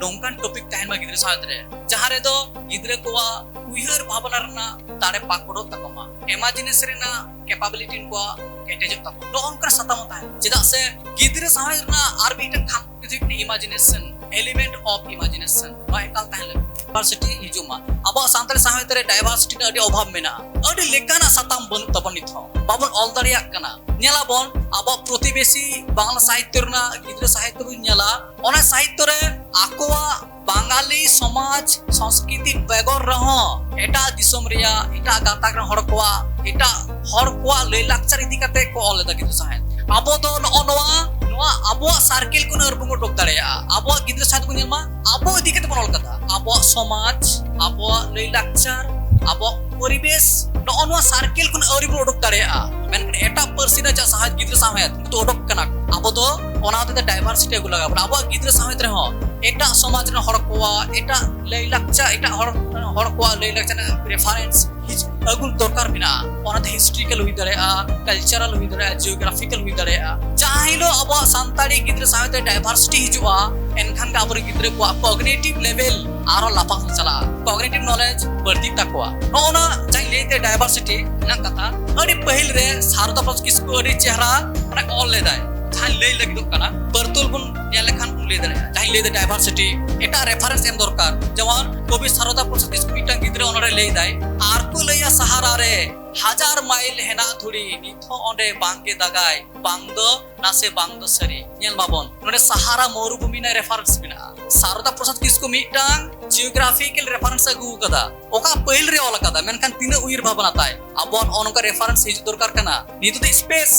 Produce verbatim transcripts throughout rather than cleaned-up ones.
ᱱᱚᱝᱠᱟᱱ ᱴᱚᱯᱤᱠ ᱛᱟᱦᱮᱱ ᱢᱟ ᱜᱤᱫᱽᱨᱟᱹ ᱥᱟᱶᱦᱮᱫ ᱨᱮ, ᱡᱟᱦᱟᱸ ᱨᱮᱫᱚ ᱜᱤᱫᱽᱨᱟᱹ ᱠᱚᱣᱟᱜ ᱩᱭᱦᱟᱹᱨ ᱵᱷᱟᱵᱽᱱᱟ ᱨᱮᱱᱟᱜ ᱫᱟᱲᱮ ᱯᱟᱠᱚᱲᱚᱜ ᱛᱟᱠᱚ ᱢᱟ, ᱤᱢᱟᱡᱤᱱᱮᱥᱚᱱ ᱨᱮᱱᱟᱜ ᱠᱮᱯᱟᱵᱤᱞᱤᱴᱤ ᱠᱚᱣᱟᱜ ᱠᱮᱴᱮᱡᱚᱜ ᱛᱟᱠᱚ, ᱱᱚᱜᱼᱚ ᱱᱚᱝᱠᱟᱱ ᱥᱟᱛᱟᱢ ᱦᱚᱸ ᱛᱟᱦᱮᱱ᱾ ᱪᱮᱫᱟᱜ ᱥᱮ ᱜᱤᱫᱽᱨᱟᱹ ᱥᱟᱶᱦᱮᱫ ᱨᱮᱱᱟᱜ ᱟᱨ ᱢᱤᱫᱴᱟᱝ ᱠᱷᱟᱢ ᱠᱷᱩᱱᱴᱤ ᱫᱚ ᱦᱩᱭᱩᱜ ᱠᱟᱱᱟ ᱤᱢᱟᱡᱤᱱᱮᱥᱚᱱ, ᱮᱞᱤᱢᱮᱱᱴ ᱚᱯᱷ ᱤᱢᱟᱡᱤᱱᱮᱥᱚᱱ, ᱱᱚᱣᱟ ᱮᱠᱟᱞ ᱛᱟᱦᱮᱸ ᱞᱟᱹᱠᱛᱤ᱾ ᱰᱟᱭᱵᱷᱟᱨᱥᱤᱴᱤ ᱦᱤᱡᱩᱜ ᱢᱟ᱾ ᱟᱵᱚᱣᱟᱜ ᱥᱟᱱᱛᱟᱲᱤ ᱥᱟᱶᱦᱮᱫ ᱨᱮ ᱰᱟᱭᱵᱷᱟᱨᱥᱤᱴᱤ ᱨᱮᱱᱟᱜ ᱟᱹᱰᱤ ᱚᱵᱷᱟᱵᱽ ᱢᱮᱱᱟᱜᱼᱟ᱾ ᱟᱹᱰᱤ ᱞᱮᱠᱟᱱᱟᱜ ᱥᱟᱛᱟᱢ ᱵᱟᱹᱱᱩᱜ ᱛᱟᱵᱚᱱ ᱱᱤᱛ ᱦᱚᱸ, ᱵᱟᱵᱚᱱ ᱚᱞ ᱫᱟᱲᱮᱭᱟᱜ ᱠᱟᱱᱟ᱾ ᱧᱮᱞᱟᱵᱚᱱ, ᱟᱵᱚᱣᱟᱜ ᱯᱨᱚᱛᱤᱵᱮᱥᱤ ᱵᱟᱝᱞᱟ ᱥᱟᱦᱤᱛᱛᱚ ᱨᱮᱱᱟᱜ ᱜᱤᱫᱽᱨᱟᱹ ᱥᱟᱦᱤᱛᱛᱚ ᱵᱚᱱ ᱧᱮᱞᱟ, ᱚᱱᱟ ᱥᱟᱦᱤᱛᱛᱚ ᱨᱮ ᱟᱠᱚᱣᱟᱜ ᱵᱟᱝᱟᱞᱤ ᱥᱚᱢᱟᱡᱽ ᱥᱚᱝᱥᱠᱨᱤᱛᱤ ᱵᱮᱜᱚᱨ ᱨᱮᱦᱚᱸ ᱮᱴᱟᱜ ᱫᱤᱥᱚᱢ ᱨᱮᱭᱟᱜ, ᱮᱴᱟᱜ ᱜᱟᱛᱟᱠ ᱨᱮᱱ ᱦᱚᱲ ᱠᱚᱣᱟᱜ, ᱮᱴᱟᱜ ᱦᱚᱲ ᱠᱚᱣᱟᱜ ᱞᱟᱹᱭ ᱞᱟᱠᱪᱟᱨ ᱤᱫᱤ ᱠᱟᱛᱮ ᱠᱚ ᱚᱞ ᱞᱮᱫᱟ ᱜᱤᱫᱽᱨᱟᱹ ᱥᱟᱶᱦᱮᱫ᱾ ᱟᱵᱚ ᱫᱚ ᱱᱚᱜᱼᱚ ᱱᱚᱣᱟ, ᱱᱚᱣᱟ ᱟᱵᱚᱣᱟᱜ ᱥᱟᱨᱠᱮᱞ ᱠᱷᱚᱱ ᱟᱹᱨᱩ ᱵᱚᱱ ᱚᱰᱚᱠ ᱫᱟᱲᱮᱭᱟᱜᱼᱟ᱾ ᱟᱵᱚᱣᱟᱜ ᱜᱤᱫᱽᱨᱟᱹ ᱥᱟᱶᱦᱮᱫ ᱵᱚᱱ ᱧᱮᱞ ᱢᱟ, ᱟᱵᱚ ᱤᱫᱤ ᱠᱟᱛᱮ ᱵᱚᱱ ᱚᱞ ᱠᱟᱫᱟ᱾ ᱟᱵᱚᱣᱟᱜ ᱥᱚᱢᱟᱡᱽ, ᱟᱵᱚᱣᱟᱜ ᱞᱟᱹᱭ ᱞᱟᱠᱪᱟᱨ, ᱟᱵᱚᱣᱟᱜ ᱯᱚᱨᱤᱵᱮᱥ, ᱱᱚᱜᱼᱚ ᱱᱚᱣᱟ ᱥᱟᱨᱠᱮᱞ ᱠᱷᱚᱱ ᱟᱹᱣᱨᱤ ᱵᱚᱱ ᱚᱰᱚᱠ ᱫᱟᱲᱮᱭᱟᱜᱼᱟ᱾ ᱢᱮᱱᱠᱷᱟᱱ ᱮᱴᱟᱜ ᱯᱟᱹᱨᱥᱤ ᱨᱮᱱᱟᱜ ᱡᱟᱦᱟᱸ ᱥᱟᱶᱦᱮᱫ ᱜᱤᱫᱽᱨᱟᱹ ᱥᱟᱶᱦᱮᱫ ᱱᱤᱛᱚᱜ ᱚᱰᱚᱠ ᱠᱟᱱᱟ, ᱟᱵᱚ ᱫᱚ ᱚᱱᱟ ᱦᱚᱛᱮᱛᱮ ᱰᱟᱭᱵᱷᱟᱨᱥᱤᱴᱤ ᱟᱹᱜᱩ ᱞᱟᱜᱟᱣ ᱵᱚᱱᱟ᱾ ᱟᱵᱚᱣᱟᱜ ᱜᱤᱫᱽᱨᱟᱹ ᱥᱟᱶᱦᱮᱫ ᱨᱮᱦᱚᱸ ᱮᱴᱟᱜ ᱥᱚᱢᱟᱡᱽ ᱨᱮᱱ ᱦᱚᱲ ᱠᱚᱣᱟᱜ, ᱮᱴᱟᱜ ᱞᱟᱹᱭ ᱞᱟᱠᱪᱟᱨ, ᱮᱴᱟᱜ ᱦᱚᱲ, ᱦᱚᱲ ᱠᱚᱣᱟᱜ ᱞᱟᱹᱭ ᱞᱟᱠᱪᱟᱨ ᱨᱮᱱᱟᱜ ᱨᱮᱯᱷᱟᱨᱮᱱᱥ ᱟᱹᱜᱩ ᱫᱚᱨᱠᱟᱨ ᱢᱮᱱᱟᱜᱼᱟ᱾ ᱚᱱᱟᱛᱮ ᱦᱤᱥᱴᱨᱤᱠᱟᱞ ᱦᱩᱭ ᱫᱟᱲᱮᱭᱟᱜᱼᱟ, ᱠᱟᱞᱪᱟᱨᱟᱞ ᱦᱩᱭ ᱫᱟᱲᱮᱭᱟᱜᱼᱟ, ᱡᱤᱭᱳᱜᱨᱟᱯᱷᱤᱠᱟᱞ ᱦᱩᱭ ᱫᱟᱲᱮᱭᱟᱜᱼᱟ᱾ ᱡᱟᱦᱟᱸ ᱦᱤᱞᱳᱜ ᱟᱵᱚᱣᱟᱜ ᱥᱟᱱᱛᱟᱲᱤ ᱜᱤᱫᱽᱨᱟᱹ ᱥᱟᱶᱦᱮᱫ ᱨᱮ ᱰᱟᱭᱵᱷᱟᱨᱥᱤᱴᱤ ᱦᱤᱡᱩᱜᱼᱟ, ᱮᱱᱠᱷᱟᱱ ᱜᱮ ᱟᱵᱚᱨᱮᱱ ᱜᱤᱫᱽᱨᱟᱹ ᱠᱚᱣᱟᱜ ᱠᱚᱜᱱᱤᱴᱤᱵᱷ ᱞᱮᱵᱮᱞ ᱟᱨᱦᱚᱸ ᱞᱟᱯᱷᱟᱝ ᱥᱮᱫ ᱪᱟᱞᱟᱜᱼᱟ, ᱠᱚᱜᱱᱤᱴᱤᱵᱷ ᱱᱚᱞᱮᱡᱽ ᱵᱟᱹᱲᱛᱤᱜ ᱛᱟᱠᱚᱣᱟ᱾ ᱱᱚᱜᱼᱚ ᱱᱟ ᱡᱟᱦᱟᱸᱧ ᱞᱟᱹᱭ ᱛᱮ ᱰᱟᱭᱵᱷᱟᱨᱥᱤᱴᱤ ᱨᱮᱱᱟᱜ ᱠᱟᱛᱷᱟ, ᱟᱹᱰᱤ ᱯᱟᱹᱦᱤᱞ ᱨᱮ ᱥᱟᱨᱚᱫᱟ ᱯᱨᱚᱥᱟᱫᱽ ᱠᱤᱥᱠᱩ ᱟᱹᱰᱤ ᱪᱮᱦᱨᱟ ᱚᱱᱟ ᱚᱞ ᱞᱮᱫᱟᱭ᱾ ᱡᱟᱦᱟᱸᱧ ᱞᱟᱹᱭ ᱞᱟᱹᱜᱤᱫᱚᱜ ᱠᱟᱱᱟ, ᱵᱟᱨᱛᱳᱞ ᱵᱚᱱ ᱧᱮᱞ ᱞᱮᱠᱷᱟᱱ ᱵᱚᱱ ᱞᱟᱹᱭ ᱫᱟᱲᱮᱭᱟᱜᱼᱟ᱾ ᱡᱟᱦᱟᱸᱧ ᱞᱟᱹᱭ ᱫᱟ ᱰᱟᱭᱵᱷᱟᱨᱥᱤᱴᱤ, ᱮᱴᱟᱜ ᱨᱮᱯᱷᱟᱨᱮᱱᱥ ᱮᱢ ᱫᱚᱨᱠᱟᱨ᱾ ᱡᱮᱢᱚᱱ ᱠᱚᱵᱤ ᱥᱟᱨᱚᱫᱟ ᱯᱨᱚᱥᱟᱫᱽ ᱠᱤᱥᱠᱩ ᱢᱤᱫᱴᱟᱝ ᱜᱤᱫᱽᱨᱟᱹ ᱚᱱᱚᱬᱦᱮ ᱞᱟᱹᱭ ᱫᱟᱭ, ᱟᱨ ᱠᱚ ᱞᱟᱹᱭᱟ ᱥᱟᱦᱟᱨᱟ ᱨᱮ ᱦᱟᱡᱟᱨ ᱢᱟᱭᱤᱞ ᱦᱮᱱᱟᱜ ᱫᱷᱩᱲᱤ, ᱱᱤᱛ ᱦᱚᱸ ᱚᱸᱰᱮ ᱵᱟᱝ ᱜᱮ ᱫᱟᱜᱟᱭ, ᱵᱟᱝ ᱫᱚ ᱱᱟᱥᱮ ᱵᱟᱝ ᱫᱚ ᱥᱟᱹᱨᱤ᱾ ᱧᱮᱞ ᱢᱟᱵᱚᱱ, ᱱᱚᱰᱮ ᱥᱟᱦᱟᱨᱟ ᱢᱚᱨᱩᱵᱷᱩᱢᱤ ᱨᱮᱱᱟᱜ ᱨᱮᱯᱷᱟᱨᱮᱱᱥ ᱢᱮᱱᱟᱜᱼᱟ᱾ ᱥᱟᱨᱚᱫᱟ ᱯᱨᱚᱥᱟᱫᱽ ᱠᱤᱥᱠᱩ ᱢᱤᱫᱴᱟᱝ ᱡᱤᱭᱳᱜᱨᱟᱯᱷᱤᱠᱟᱞ ᱨᱮᱯᱷᱟᱨᱮᱱᱥ ᱟᱹᱜᱩ ᱟᱠᱟᱫᱟ, ᱚᱠᱟ ᱯᱟᱹᱦᱤᱞ ᱨᱮ ᱚᱞ ᱟᱠᱟᱫᱟ, ᱢᱮᱱᱠᱷᱟᱱ ᱛᱤᱱᱟᱹᱜ ᱩᱭᱦᱟᱹᱨ ᱵᱷᱟᱵᱽᱱᱟ ᱛᱟᱭ᱾ ᱟᱵᱚᱣᱟᱜ ᱱᱚᱜᱼᱚ ᱱᱚᱝᱠᱟ ᱨᱮᱯᱷᱟᱨᱮᱱᱥ ᱦᱤᱡᱩᱜ ᱫᱚᱨᱠᱟᱨ ᱠᱟᱱᱟ᱾ ᱱᱤᱛᱚᱜ ᱫᱚ ᱥᱯᱮᱥ,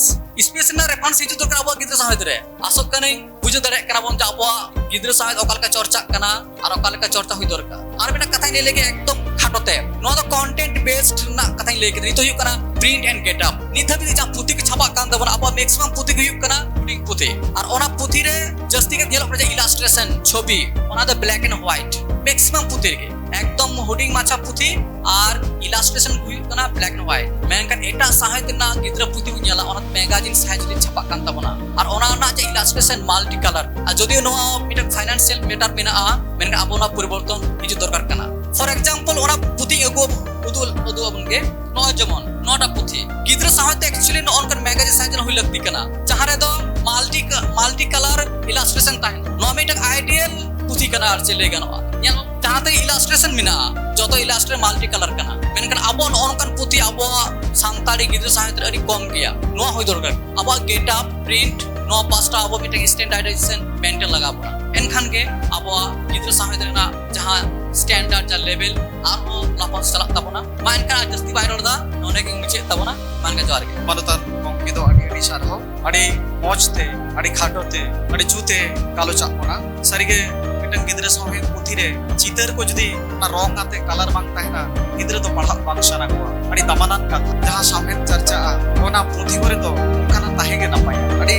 ᱥᱯᱮᱥ ᱨᱮᱱᱟᱜ ᱨᱮᱯᱷᱟᱨᱮᱱᱥ ᱦᱤᱡᱩᱜ ᱫᱚᱨᱠᱟᱨ ᱟᱵᱚᱣᱟᱜ ᱜᱤᱫᱽᱨᱟᱹ ᱥᱟᱶᱦᱮᱫ ᱨᱮ᱾ ᱟᱥᱚᱜ ᱠᱟᱹᱱᱟᱹᱧ ᱵᱩᱡᱷᱟᱹᱣ ᱫᱟᱲᱮᱭᱟᱜ ᱠᱟᱱᱟ ᱵᱚᱱ ᱡᱮ ᱟᱵᱚᱣᱟᱜ ᱜᱤᱫᱽᱨᱟᱹ ᱥᱟᱶᱦᱮᱫ ᱚᱠᱟ ᱞᱮᱠᱟ ᱪᱚᱨᱪᱟᱜ ᱠᱟᱱᱟ ᱟᱨ ᱚᱠᱟ ᱞᱮᱠᱟ ᱪᱚᱨᱪᱟ ᱦᱩᱭ ᱫᱚᱨᱠᱟᱨ᱾ ᱟᱨ ᱢᱤᱫᱴᱟᱝ ᱠᱟᱛᱷᱟᱧ ᱞᱟᱹᱭ ᱞᱮᱜᱮ ᱮᱠᱫᱚᱢ ᱠᱷᱟᱴᱚ ᱛᱮ, ᱱᱚᱣᱟ ᱫᱚ ᱠᱚᱱᱴᱮᱱᱴ ᱵᱮᱥᱰ ᱨᱮᱱᱟᱜ ᱠᱟᱛᱷᱟᱧ ᱞᱟᱹᱭ ᱠᱮᱫᱟ᱾ ᱱᱤᱛᱚᱜ ᱦᱩᱭᱩᱜ ᱠᱟᱱᱟ ᱯᱨᱤᱱᱴ ᱮᱱᱰ ᱜᱮᱴ ᱟᱯ᱾ ᱱᱤᱛ ᱦᱟᱹᱵᱤᱡ ᱡᱟᱦᱟᱸ ᱯᱩᱛᱷᱤ ᱠᱚ ᱪᱷᱟᱯᱟᱜ ᱠᱟᱱ ᱛᱟᱵᱚᱱᱟ, ᱟᱵᱚᱣᱟᱜ ᱢᱮᱠᱥᱤᱢᱟᱢ ᱯᱩᱛᱷᱤ ᱜᱮ ᱦᱩᱭᱩᱜ ᱠᱟᱱᱟ ᱦᱩᱰᱤᱧ ᱯᱩᱛᱷᱤ᱾ ᱟᱨ ᱚᱱᱟ ᱯᱩᱛᱷᱤ ᱨᱮ ᱡᱟᱹᱥᱛᱤ ᱜᱮ ᱧᱮᱞᱚᱜ ᱠᱟᱱᱟ ᱡᱮ ᱤᱞᱟᱥᱴᱨᱮᱥᱚᱱ, ᱪᱷᱚᱵᱤ, ᱚᱱᱟ ᱫᱚ ᱵᱞᱮᱠ ᱮᱱᱰ ᱦᱳᱣᱟᱭᱤᱴ ᱢᱮᱠᱥᱤᱢᱟᱢ ᱯᱩᱛᱷᱤ ᱨᱮᱜᱮ᱾ ᱮᱠᱫᱚᱢ ᱦᱩᱰᱤᱧ ᱢᱟᱪᱷᱟ ᱯᱩᱛᱷᱤ ᱟᱨ ᱤᱞᱟᱥᱴᱨᱮᱥᱚᱱ ᱦᱩᱭᱩᱜ ᱠᱟᱱᱟ ᱵᱞᱮᱠ ᱮᱱᱰ ᱦᱳᱣᱟᱭᱤᱴ᱾ ᱢᱮᱱᱠᱷᱟᱱ ᱮᱴᱟᱜ ᱥᱟᱶᱦᱮᱫ ᱨᱮᱱᱟᱜ ᱜᱤᱫᱽᱨᱟᱹ ᱯᱩᱛᱷᱤ ᱵᱚᱱ ᱧᱮᱞᱟ, ᱚᱱᱟ ᱢᱮᱜᱟᱡᱤᱱ ᱥᱟᱭᱤᱡ ᱨᱮ ᱪᱷᱟᱯᱟᱜ ᱠᱟᱱ ᱛᱟᱵᱚᱱᱟ, ᱟᱨ ᱚᱱᱟ ᱨᱮᱱᱟᱜ ᱡᱮ ᱤᱞᱟᱥᱴᱨᱮᱥᱚᱱ ᱢᱟᱞᱴᱤ ᱠᱟᱞᱟᱨ, ᱟᱨ ᱡᱚᱫᱤ ᱱᱚᱣᱟ ᱢᱤᱫᱴᱟᱝ ᱯᱷᱟᱭᱱᱟᱱᱥᱤᱭᱟᱞ ᱢᱮᱴᱟᱨ ᱢᱮᱱᱟᱜᱼᱟ, ᱢᱮᱱᱠᱷᱟᱱ ᱟᱵᱚ ᱚᱱᱟ ᱯᱚᱨᱤᱵᱚᱨᱛᱚᱱ ᱦᱤᱡᱩᱜ ᱫᱚᱨᱠᱟᱨ ᱠᱟᱱᱟ᱾ ᱯᱷᱚᱨ ᱮᱠᱡᱟᱢᱯᱚᱞ, ᱚᱱᱟ ᱯᱩᱛᱷᱤ ᱟᱹᱜᱩ ᱩᱫᱩᱜ ᱩᱫᱩᱜ ᱟᱵᱚᱱ ᱜᱮ᱾ ᱱᱚᱜᱼᱚᱭ ᱡᱮᱢᱚᱱ ᱱᱚᱣᱟᱴᱟᱜ ᱯᱩᱛᱷᱤ, ᱜᱤᱫᱽᱨᱟᱹ ᱥᱟᱶᱦᱮᱫ ᱛᱮ actually ᱱᱚᱜᱼᱚ ᱱᱚᱝᱠᱟᱱ ᱢᱮᱜᱟᱡᱤᱱ ᱥᱟᱭᱤᱡ ᱨᱮᱱᱟᱜ ᱦᱩᱭ ᱞᱟᱹᱠᱛᱤ ᱠᱟᱱᱟ, ᱡᱟᱦᱟᱸ ᱨᱮᱫᱚ ᱢᱟᱞᱴᱤ ᱢᱟᱞᱴᱤ ᱠᱟᱞᱟᱨ ᱤᱞᱟᱥᱴᱨᱮᱥᱚᱱ ᱛᱟᱦᱮᱱᱟ᱾ ᱱᱚᱣᱟ ᱢᱤᱫᱴᱟᱝ ᱟᱭᱰᱤᱭᱟᱞ ᱯᱩᱛᱷᱤ ᱠᱟᱱᱟ, ᱟᱨ ᱪᱮᱫ ᱞᱟᱹᱭ ᱜᱟᱱᱚᱜᱼᱟ, ᱧᱮᱞ ᱡᱟᱦᱟᱸ ᱛᱮ ᱤᱞᱟᱥᱴᱨᱮᱥᱚᱱ ᱢᱮᱱᱟᱜᱼᱟ, ᱡᱚᱛᱚ ᱤᱞᱟᱥᱴᱨᱮ ᱢᱟᱞᱴᱤ ᱠᱟᱞᱟᱨ ᱠᱟᱱᱟ᱾ ᱢᱮᱱᱠᱷᱟᱱ ᱟᱵᱚ ᱱᱚᱜᱼᱚ ᱱᱚᱝᱠᱟᱱ ᱯᱩᱛᱷᱤ ᱟᱵᱚᱣᱟᱜ ᱥᱟᱱᱛᱟᱲᱤ ᱜᱤᱫᱽᱨᱟᱹ ᱥᱟᱶᱦᱮᱫ ᱨᱮ ᱟᱹᱰᱤ ᱠᱚᱢ ᱜᱮᱭᱟ᱾ ᱱᱚᱣᱟ ᱦᱩᱭ ᱫᱚᱨᱠᱟᱨ᱾ ᱟᱵᱚᱣᱟᱜ ᱜᱮᱴᱟᱯ, ᱯᱨᱤᱱᱴ, ᱱᱚᱣᱟ ᱯᱟᱥᱴᱟ ᱟᱵᱚ ᱢᱤᱫᱴᱟᱝ ᱥᱴᱮᱱᱰᱟᱨᱰᱟᱭᱡᱮᱥᱚᱱ ᱢᱮᱱᱴᱮᱱ ᱞᱟᱜᱟᱣ ᱵᱚᱱᱟ᱾ ᱮᱱᱠᱷᱟᱱ ᱜᱮ ᱟᱵᱚᱣᱟᱜ ᱜᱤᱫᱽᱨᱟᱹ ᱥᱟᱶᱦᱮᱫ ᱨᱮᱱᱟᱜ ᱡᱟᱦᱟᱸ ᱥᱴᱮᱱᱰᱟᱨᱰ, ᱡᱟᱦᱟᱸ ᱞᱮᱵᱮᱞ ᱟᱨᱦᱚᱸ ᱞᱟᱯᱷᱟᱝ ᱪᱟᱞᱟᱜ ᱛᱟᱵᱚᱱᱟ᱾ ᱢᱟ ᱮᱱᱠᱷᱟᱱ ᱟᱨ ᱡᱟᱹᱥᱛᱤ ᱵᱟᱭ ᱨᱚᱲ ᱮᱫᱟ, ᱱᱚᱰᱮ ᱜᱮᱧ ᱢᱩᱪᱟᱹᱫ ᱛᱟᱵᱚᱱᱟ᱾ ᱢᱟ ᱮᱱᱠᱷᱟᱱ ᱡᱚᱦᱟᱨ ᱜᱮ᱾ ᱢᱟᱱᱚᱛᱟᱱ ᱜᱚᱢᱠᱮ ᱫᱚ ᱟᱹᱰᱤ ᱟᱹᱰᱤ ᱥᱟᱨᱦᱟᱣ᱾ ᱟᱹᱰᱤ ᱢᱚᱡᱽ ᱛᱮ, ᱟᱹᱰᱤ ᱠᱷᱟᱴᱚ ᱛᱮ, ᱟᱹᱰᱤ ᱡᱩᱛᱮ ᱜᱟᱞᱚᱪᱟᱜ ᱵᱚᱱᱟ᱾ ᱥᱟᱹᱨᱤᱜᱮ ᱢᱤᱫᱴᱟᱝ ᱜᱤᱫᱽᱨᱟᱹ ᱥᱟᱶᱦᱮᱫ ᱯᱩᱛᱷᱤ ᱨᱮ ᱪᱤᱛᱟᱹᱨ ᱠᱚ ᱡᱩᱫᱤ ᱚᱱᱟ ᱨᱚᱝ ᱟᱛᱮ ᱠᱟᱞᱟᱨ ᱵᱟᱝ ᱛᱟᱦᱮᱱᱟ, ᱜᱤᱫᱽᱨᱟᱹ ᱫᱚ ᱯᱟᱲᱦᱟᱜ ᱵᱟᱝ ᱥᱟᱱᱟ ᱠᱚᱣᱟ᱾ ᱟᱹᱰᱤ ᱫᱟᱢᱟᱱᱟᱱ ᱠᱟᱛᱷᱟ, ᱡᱟᱦᱟᱸ ᱥᱟᱶᱦᱮᱫ ᱪᱟᱨᱪᱟᱜᱼᱟ, ᱚᱱᱟ ᱯᱩᱛᱷᱤ ᱠᱚᱨᱮ ᱫᱚ ᱚᱱᱠᱟᱱᱟᱜ ᱛᱟᱦᱮᱸ ᱜᱮ ᱱᱟᱯᱟᱭᱟ᱾ ᱟᱹᱰᱤ